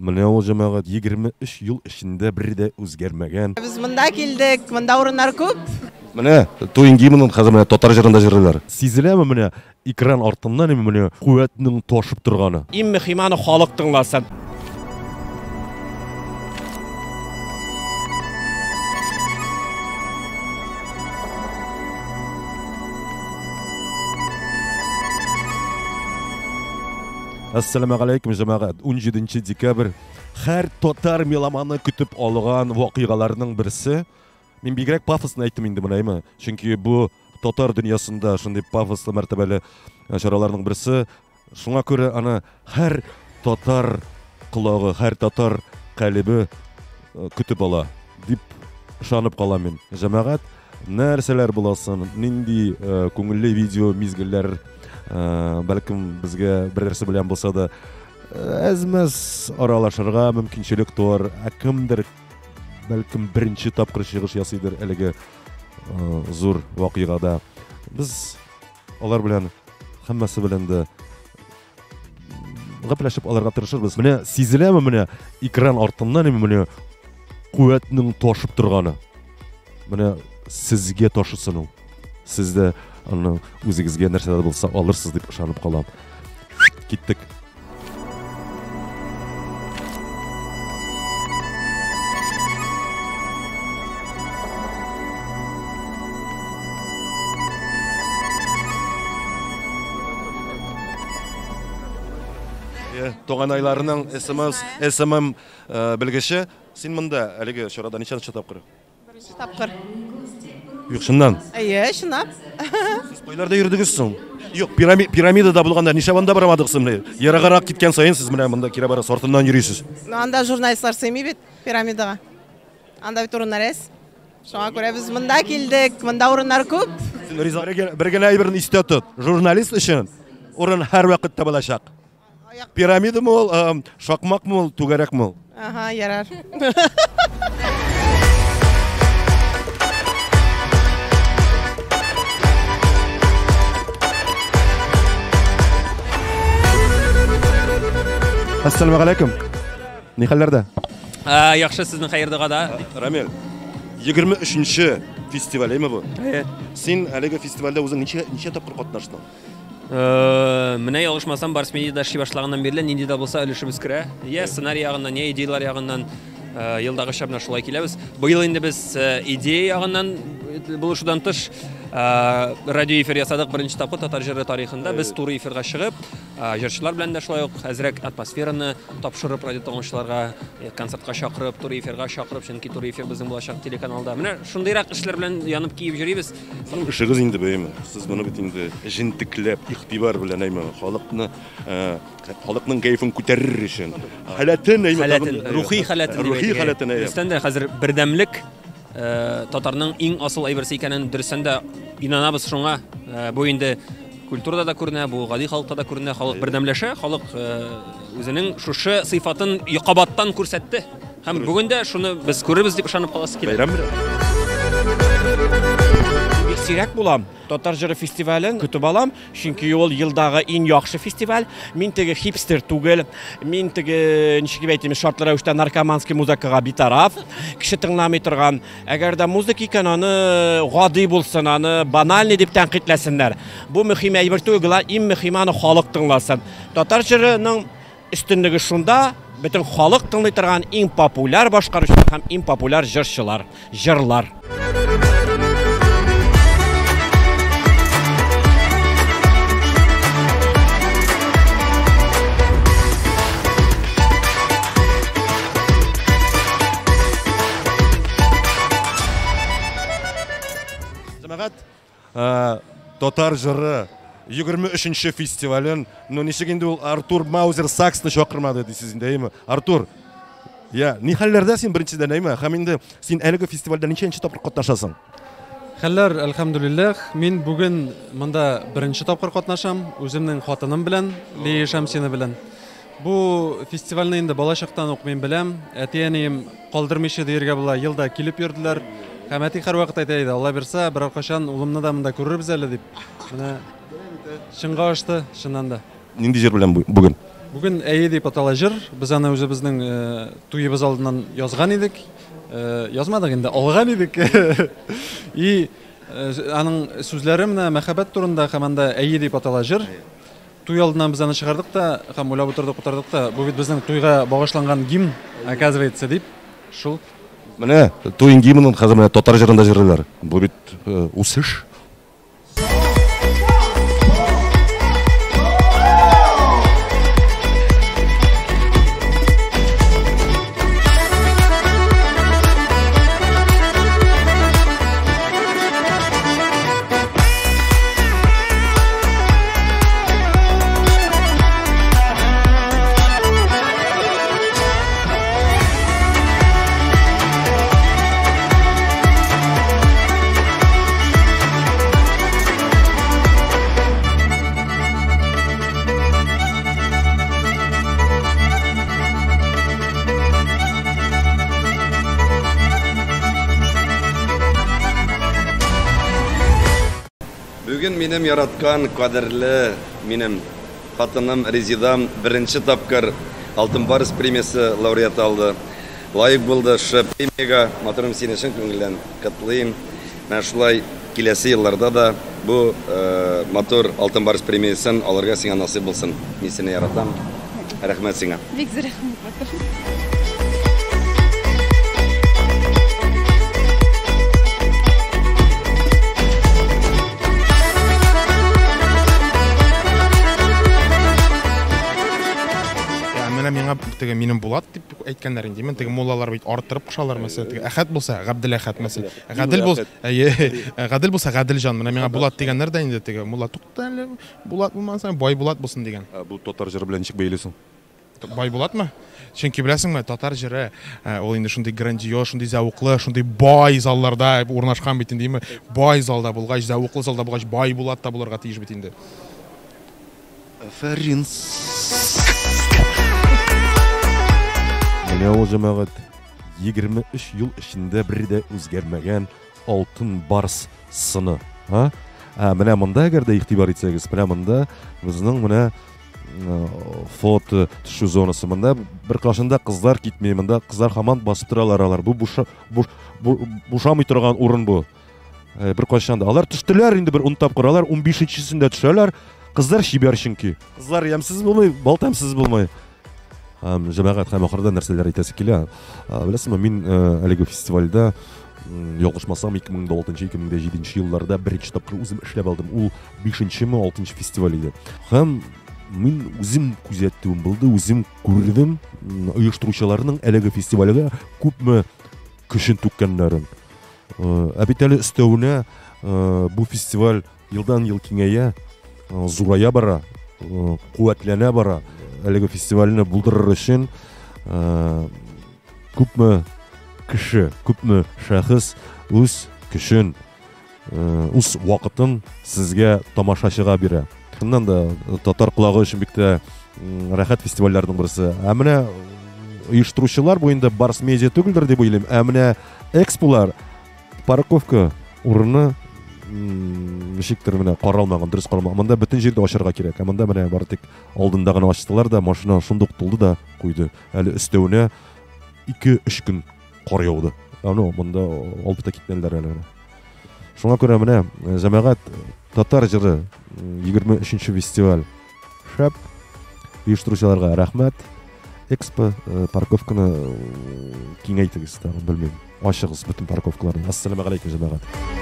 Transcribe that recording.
Менә ул, җәмәгать, 23 ел эчендә бер дә үзгәрмәгән. Без монда килдек, монда урыннар күп. Менә туен гимнын хәзер менә татар җырында җырлыйлар. Сизеләме менә экран артыннан инде менә куәтнең ташып торганы? Иң мөхиме аны халык тыңласын. Әссәламегаләйкүм, җәмәгать. 17 декабрь һәр татар меломаны көтеп алган вакыйгаларның берсе. Мин бигрәк пафосно әйттем инде моны, әйме? Чөнки бу татар дөньясында шундый пафослы мәртәбәле э, чараларның берсе. Шуңа күрә аны һәр татар колагы, һәр татар калебе э, көтеп ала дип ышанып калам мин. Җәмәгать, нәрсәләр буласын, нинди э, күңелле видео мизгелләр, э, бәлкем безгә берәрсе белән булса да әз-мәз аралашырга мөмкинчелек туар, ә кемдер бәлкем беренче тапкыр чыгыш ясыйдыр әлеге зур вакыйгада. Без алар белән һәммәсе белән дә гәпләшеп алырга тырышырбыз. Менә сизеләме менә экран артыннан менә куәтнең ташып торганы. Менә сезгә ташысын ул. Сез дә аны үзегезгә нәрсә дә булса алырсыз дип ышанып калам. Киттек. Туганайларының СМС, СММ э, белгече. Син монда әлеге чарада ничәнче тапкыр? Беренче тапкыр. Юк, чыннан. Әйе, чынлап. Сез кайларда йөрдегез соң? Юк, пирами пирамидада булганда нишләп анда бармадык соң? Менә Ерагарак киткән саен сез менә монда кире барасыз, артыннан йөрисез. Ну, анда журналистлар сыймый бит пирамидага. Анда бит урыннар әз. Шуңа күрә без монда килдек, монда урыннар күп. Син Риза, бер генә әйберне истә тот. Журналист өчен урын һәрвакыт табылачак. Пирамидамы ул, шакмакмы ул, түгәрәкме ул? Ага, ярар. Әссәламегаләйкүм. Ни хәлләрдә? Яхшы, сезнең хәер догада. Рамил, 23-нче фестиваль, әйме бу? Әйе. Син әлеге фестивальдә үзең ничә ничә тапкыр катнаштың? Менә ялгышмасам, Барс Медиада эшли башлаганнан бирле нинди дә булса өлешебез керә. Я сценарий ягыннан, я идеялар ягыннан елдагыча менә шулай киләбез. Быел инде без идея ягыннан булышудан тыш радио эфир ясадык беренче тапкыр татар җыры тарихында. Без туры эфирга чыгып, җырчылар белән дә шулай ук әзрәк атмосфераны тапшырып радио тыңлаучыларга, концертка чакырып, туры эфирга чакырып, чөнки туры эфир безнең булачак телеканалда. Менә шундыйрак эшләр белән янып киеп йөрибез. Сезнең эшегез инде бәйме? Сез моны бит инде җентекләп, игътибар белән әйме, халыкны, э, халыкның кәефен күтәрер өчен, халәтен әйме, халәтен, рухи халәтен, рухи халәтен әйе. Дөрестән дә хәзер бердәмлек э, татарның иң асыл әйберсе икәнен дөрестән дә инанабыз шуңа. Э, бу инде культурада да күренә, бу гади халыкта да күренә, халык бердәмләшә, халык үзенең шушы сыйфатын кабаттан күрсәтте. Һәм бүген дә шуны без күрербез дип ышанып каласы килә. Бәйрәм белән. Бик сирәк булам. Татар җыры фестивален көтеп алам, чөнки ул елдагы иң яхшы фестиваль. Мин теге хипстер түгел, мин теге, ничек дип әйтим, шартлы рәвештә наркоманский музыкага битараф, кеше тыңламый торган. Әгәр дә музыка икән, аны гади булсын, аны банальный дип тәнкыйтьләсеннәр. Бу мөһим әйбер түгел, иң мөһиме аны халык тыңласын. Татар җырының Өстенлеге шунда, бөтен халык тыңлый торган иң популяр башкаручылар һәм иң популяр җырчылар, җырлар. Җәмәгать, Э, татар җыры 23 фестивален, ну ничек инде ул Артур Маузер Саксны чакырмады дисез инде, әйеме? Артур, я, ни хәлләрдә син беренчедән, әйеме? Һәм инде син әлеге фестивальдә ничәнче тапкыр катнашасың? Хәлләр, әлхәмдүлилләһ. Мин бүген монда беренче тапкыр катнашам, үземнең хатыным белән, Лия Шәмсина белән. Бу фестивальне инде балачактан ук мин беләм. Әти-әнием калдырмыйча диергә була, ел да килеп йөрделәр. Һәм әти һәрвакыт әйтә иде, Алла бирса, берәр кайчан улымны да монда күрербез әле дип. Менә чынга ашты, чыннан да. Нинди җыр белән бүген? Бүген Әйе дип атала җыр. Без аны үзебезнең туебыз алдыннан язган идек. Язмадык инде, алган идек. И аның сүзләре менә мәхәббәт турында һәм анда Әйе дип атала җыр. Туй алдыннан без аны чыгардык та һәм уйлап утырдык, утырдык та, бу бит безнең туйга багышланган гимн, оказывается, дип, шул. Менә туй гимнын хәзер менә татар җырында җырлыйлар. Бу бит үсеш. Бүген минем яраткан, кадерле минем хатыным Резидам беренче тапкыр Алтын Барс премиясе лауреаты алды. Лаек булды шушы премиягә. Матурым, сине чын күңелдән котлыйм. Менә шулай киләсе елларда да бу матур Алтын Барс премиясен алырга сиңа насыйп булсын. Мин сине яратам. Рәхмәт сиңа. Бик зур рәхмәт, матур. Менә миңа теге минем Булат дип әйткәннәр инде. Мен теге муллалар бит арттырып кушалар, мәсәлән, теге Әхәт булса, Габделәхәт, мәсәлән. Гадел булса, әйе, Гадел булса, Гаделҗан. Менә миңа Булат дигәннәр дә инде теге мулла тукта әле, Булат булмаса, Бай Булат булсын дигән. Ә бу татар җыры белән ничек бәйлесең? Бай Булатмы? Чөнки беләсеңме, татар җыры, ул инде шундый грандиоз, шундый зәвыклы, шундый бай залларда урнашкан бит инде, бай залда булгач, зәвыклы залда булгач, Бай Булат та булырга тиеш бит инде. Афәрин. Менә ул җәмәгать 23 ел эчендә бер дә үзгәрмәгән Алтын Барс сыны. А? Ә менә монда әгәр дә игътибар итсәгез, менә монда безнең менә фото төшү зонасы. Монда бер кашында кызлар китми, монда кызлар һаман басып торалар алар. Бу бушамый торган урын бу. Бер кайчан да. Алар төштеләр инде бер 10 тапкыр, алар 15-нчесендә төшәләр. Кызлар чибәр чөнки. Кызлар ямьсез булмый, бал тәмсез булмый. Җәмәгать һәм ахырда нәрсәләр әйтәсе килә. Беләсезме, мин әлеге фестивальдә ялгышмасам 2006-2007 елларда беренче тапкыр үзем эшләп алдым. Ул 5-нчеме, 6-нчы фестиваль иде. Һәм мин үзем күзәтүем булды, үзем күрдем оештыручыларның әлеге фестивальгә күпме көчен түккәннәрен. Ә бит әле өстәвенә бу фестиваль елдан-ел киңәя, зурая бара, куәтләнә бара. Әлеге фестивальне булдырыр өчен күпме кеше, күпме шәхес үз көчен, үз вакытын сезгә тамашачыга бирә. Чыннан да татар колагы өчен бик тә рәхәт фестивальләрнең берсе. Ә менә оештыручылар бу инде Барс Медиа түгелдер дип уйлыйм. Ә менә эксполар парковка урыны ничектер менә каралмаган, дөрес каралмаган. Монда бөтен җирдә ачарга кирәк. Ә монда менә бары тик алдында гына ачтылар да, машина шундук тулды да куйды. Әле өстәвенә 2-3 көн кар яуды. Аны монда алып та китмәделәр әле. Шуңа күрә менә җәмәгать татар җыры 23-нче фестиваль. Шәп. Оештыручыларга рәхмәт. Экспо парковканы киңәйтегез, тагын белмим. Ачыгыз бөтен парковкаларны. Ассаламу алейкум, җәмәгать.